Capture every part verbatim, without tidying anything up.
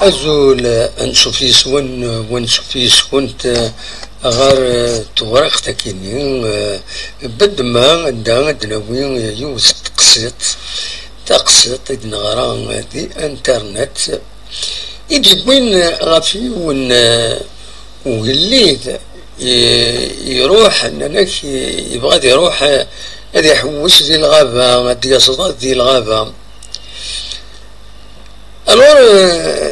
Azul, ansuf yes-wen, wansuf yes-went ɣer tewriqt akini, beddma anda ad d-nawi yiwet teqsiṭ, taqsiṭ i d-neɣra di internet, i d-yewwin ɣef yiwen ugellid i-, iruḥ, nnan-ak, yebɣa ad iruḥ ad iḥewwes di lɣaba, ad d-yaseḍ di lɣaba. Alors, euh,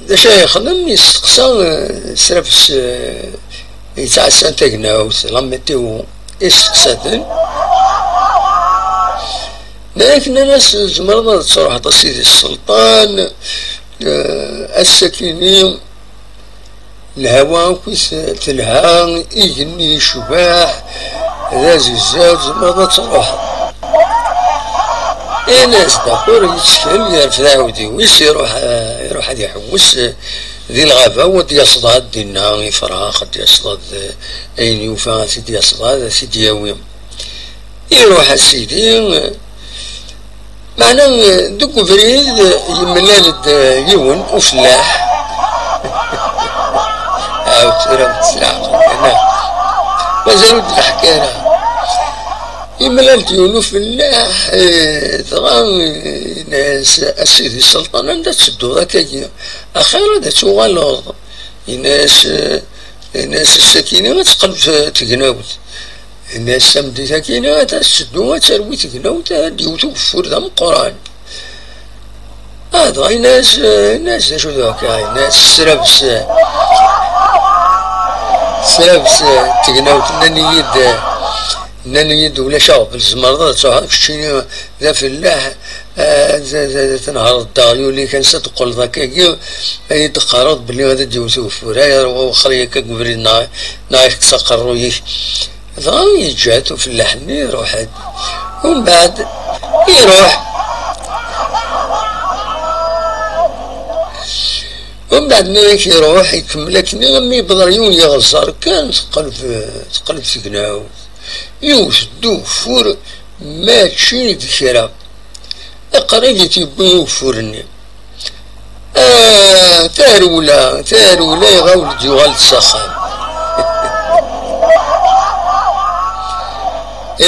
d acu ay yexdem? Yesteqsa, euh, srabes, euh, yettɛassan tagnawt, la météo, isteqsa-ten. Nnan-as, tzemreḍ ad truḥeḍ a sidi sselṭan, euh, ass-akini, lhawa akkit telha, igenni yecbeḥ, d azegzaw, tzemreḍ ad truḥeḍ. Ini-as d'accord, yettkel, yerfed aɛudiw-is, iruḥ, iruḥ ad iḥewwes di lɣaba, u ad d-yaseḍ ad dinna ifrax, ad d-yaseḍ ad, ayen yufa ad t-id-yaseḍ ad t-id-yawi. Iruḥ a sidi, meɛna deg ubrid yemlal-d yiwen ufellaḥ. Aw, tura tesleɛqel, neɣ? Mazal ur d-neḥki ara. Yemlal-d yiwen ufellaḥ, eh, dɣa, eh, yenna-as, a sidi sselṭan, anda tettedduḍ akkagi? Axir ad tuɣaleḍ. Yenna-as, eh, yenna-as, ass-akini ad teqqel tegnawt. Yenna-as, tameddit-akini ad tetteddu ad terwi tegnawt, ad d-yewwet ugeffur d ameqqran. Ah, dɣa yenna-as, yenna-as, d acu d akka? Yenna-as, srabes, srabes tegnawt, nnan-iyi-d, nnan-iyi-d ulac aɣbel, tzemreḍ ad truḥeḍ keččini d afellaḥ, ah, d, d, d, tnehreḍ-d aɣyul-ik, ansa d-teqqleḍ akkagi, ad yi-d-teqqareḍ belli ad d-yewwet ugeffur, ay, wexxer yakk deg ubrid neɣ, neɣ ad ak-kkseɣ aqerruy-ik. Dɣa yeǧǧa-t ufellaḥ-nni, iruḥ-d. Umbeɛd iruḥ. Umbeɛd mi iruḥ, ikemmel akken, almi yewweḍ ɣer yiwen yeɣẓer kan, teqleb, teqleb tegnawt. Yewwet-d ugeffur, mačči d kra. Qrib i t-yewwi ugeffur-nni. Ah, tarewla, tarewla, iɣawel-d yuɣal-d s axxam.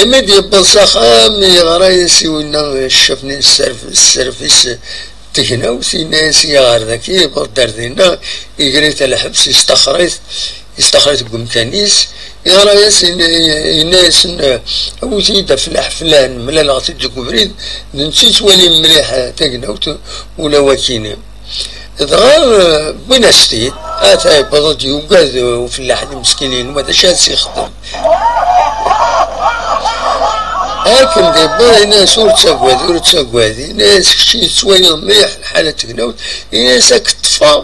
Imi d-yewweḍ s axxam, yeɣra-yas i winna ccaf-nni n sserf-, sserfis n tegnawt, yenna-yas, "Iɣer daki, yewweḍ-d ar dinna, iger-it ɣer lḥebs, yestaxer-it, yestaxer-it deg umkan-is." Yeɣra-yas, yenna-, yenna-yasen, "Awit-iyi-d afellaḥ flan, mlaleɣ-t-id deg ubrid, d netta yettwalin mliḥ, eh, tagnawt, ula wakini." Dɣa, eh, wwin-as-t-id, ata yewweḍ-d yugad, eh, ufellaḥ-nni meskin, yenwa d acu ara s-yexdem. Akken d-yewweḍ, yenna-yas, "Ur ttagad, ur ttagad." Yenna-yas, "Keččini tettwaliḍ mliḥ lḥala n tegnawt." Yenna-yas, "Ad k-ṭṭfeɣ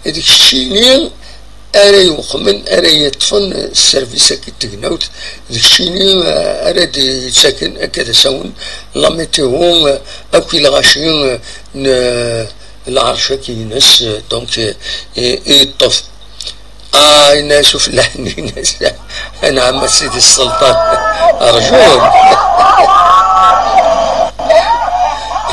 d keččini ara iweqmen, ara yeṭṭfen sservis-agi n tegnawt, d keččini, eh, ara d-yettaken akka d asawen la météo, eh, akk i lɣaci, eh, n, eh, lɛerc-agi-ines, eh, donc, eh, i, i yeṭṭef." Ah, yenna-yas ufellaḥ-nni, yenna-yas, "Anɛam a sidi sselṭan, rjun."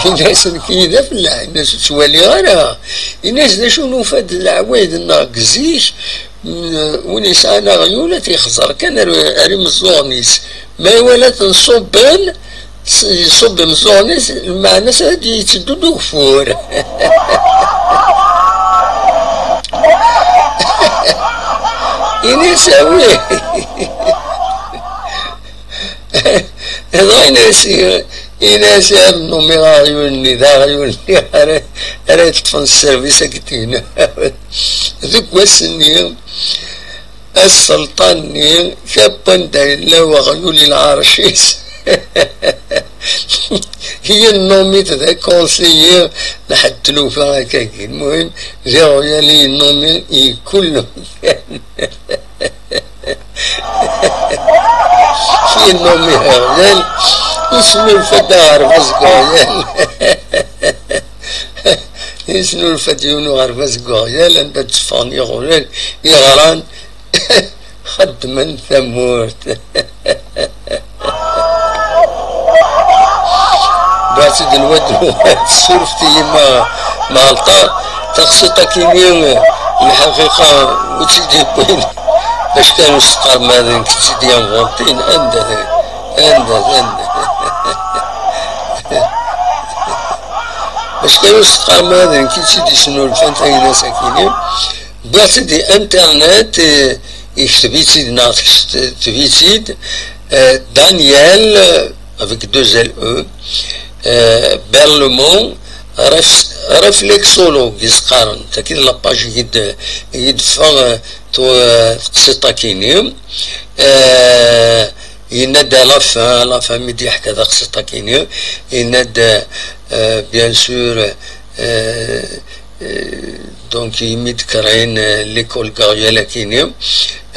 Yenna-yas, "Nekk d afellaḥ," yenna-yas, "ur ttwaliɣ ara." Yenna-yas, "D acu nufa-d d leɛwayed-nneɣ deg zik, mm, win yesɛan aɣyul ad t-yexẓer kan ar, ar imeẓẓuɣen-is. Ma iwala-ten ṣubben, s-, iṣubb imeẓẓuɣen-is, lmeɛna-s ad d-yetteddu d ugeffur." Ini-as, "Awi." Dɣa ini-as, ini-as, "Ad nnumiɣ aɣyul-nni, d aɣyul-nni ara, ara yeṭṭfen sservis-agi n tegnawt." Deg wass-nni, aselṭan-nni, kap wanda yella weɣyul i lɛerc-is, yennumi-t d akonsiyi n ḥedd tlufa akkagi. Lmuhim, d iɣyal i yennumi i kul umkan. Yennumi iɣyal, yesnulfa-d aɣerbaz deg uɣyal. Yesnulfa-d yiwen uɣerbaz deg uɣyal, anda d-tteffɣen iɣyal, yeɣran, xeddmen tamurt. Bɛed-tt-id lwad, surfet-iyi ma, ma ɣelṭeɣ. Taxsiṭ akini, lḥaqiqa, ur tt-id-yewwin. Acu kan ur s-teqqarem ara d nekk i tt-id-yanvantin? Anda, anda, anda? Acu kan ur s-teqqarem ara d nekk i tt-id-yesnulfan taynas akini? Wwiɣ-tt-id di internet, eh, yekteb-itt-id neɣ tekteb-itt-id, eh, Daniel, eh, avec deux L E, euh, Berlemont, réf-, réflexologue, i s-qqaren. Tagi d la page i d-, i d-teffeɣ, euh, tu-, euh, teqsiṭ akini. Euh, yenna-d à la fin, à la fin mi d-yeḥka taqsiṭ akini, yenna-d, euh, bien sûr, euh, euh, donc, imi d-kran, euh, l'école Gabriel akini,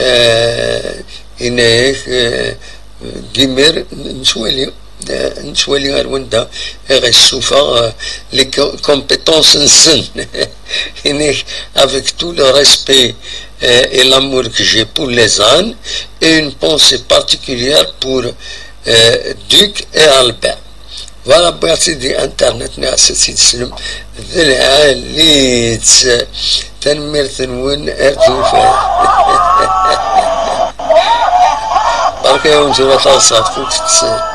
euh, yenna-yak, euh, d imir nettwali, eh, nettwali ar wanda i ɣ-issufeɣ, eh, les co-, compétences-nsen. Inek, avec tout le respect, eh, et l'amour que j'ai pour les ânes et une pensée particulière pour, eh, Duc et Albert. Voilà, wwiɣ-tt-id di internet, nniɣ-as ad tt-id-teslem. D lɛali-tt. Tanemmirt-nwen, ar tufat. Barka-yawen tura taḍsa, ur tett-,